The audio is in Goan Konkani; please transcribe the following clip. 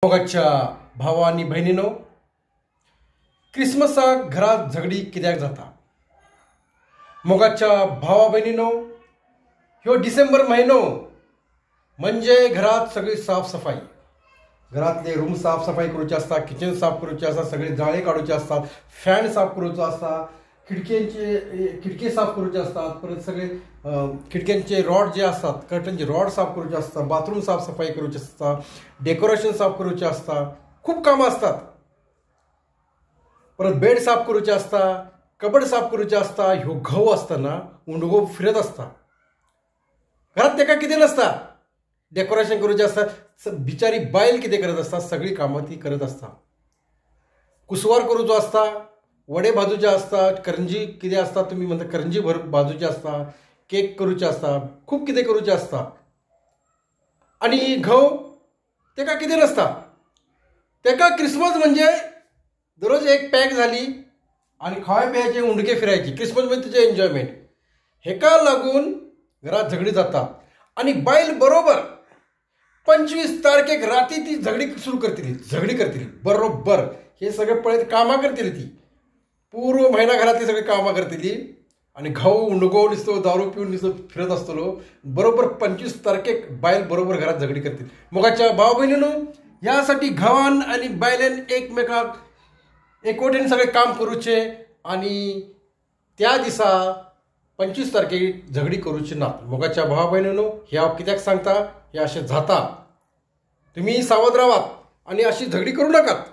मोगाच्या भावा आनी भयणीनो, क्रिसमसाक घरात झगडी कित्याक जाता? मोगाच्या भावा भयणीनो, ह्यो डिसेंबर म्हयनो म्हणजे घरात सगळी साफसफाई, घरातले रूम साफसफाई करूचे आसता, किचन साफ करूचे आसता, सगळे जाळे काडूचे आसतात, फॅन साफ करूचो आसता, खिडक्यांचे खिडके साफ करूचे असतात, परत सगळे खिडक्यांचे रॉड जे असतात, कर्टनचे रॉड साफ करूचे असतात, बाथरूम साफसफाई करूचे असता, डेकोरेशन साफ करूचे असता, खूप कामं असतात. परत बेड साफ करूचे असता, कबड साफ करूचे असता. ह्यो घव असताना उंडगो फिरत असता घरात, तेका कितें नासता, डेकोरेशन करूचे आसता. बिचारी बायल कितें करत आसता, सगळी कामां ती करत आसता. कुसवार करूचो आसता, वडे भाजूचे आसता, करंजी कितें आसता तुमी म्हणटा, करंजी भर भाजूचे आसता, केक करूचे आसता, खूब कितें करूचें आसता. आनी घव तेका कितें नासता, तेका क्रिसमस म्हणजे दररोज एक पॅक झाली आनी खावय पियाचे उंडके फिरायची, क्रिसमस म्हणजे तुजें एन्जॉयमेंट. हेका लागून घरात झगडी जाता. आनी बायल बरोबर 25 तारखेक राती ती झगडी सुरू करतली, झगडी करतली बरोबर. हे सगळे पळयत कामां करतली ती, पूर्व महिना घरातली सगळी कामां करतली आनी घाव उंडगो नुस्तो दारू पिवन नुस्तो फिरत आसतलो. बरोबर 25 तारखेक बायल बरोबर घरात झगडी करतली. मोगाच्या भाव भयणीनो, ह्यासाठी घवान आनी बायलेन एकमेकाक एकवटेन सगळे काम करूचे आनी त्या दिसा 25 तारखेक झगडी करूची ना. मोगाच्या भावा भयणीनो, हे हांव कित्याक सांगता, हे अशें जाता, तुमी सावध रावात आनी अशी झगडी करूं नाकात.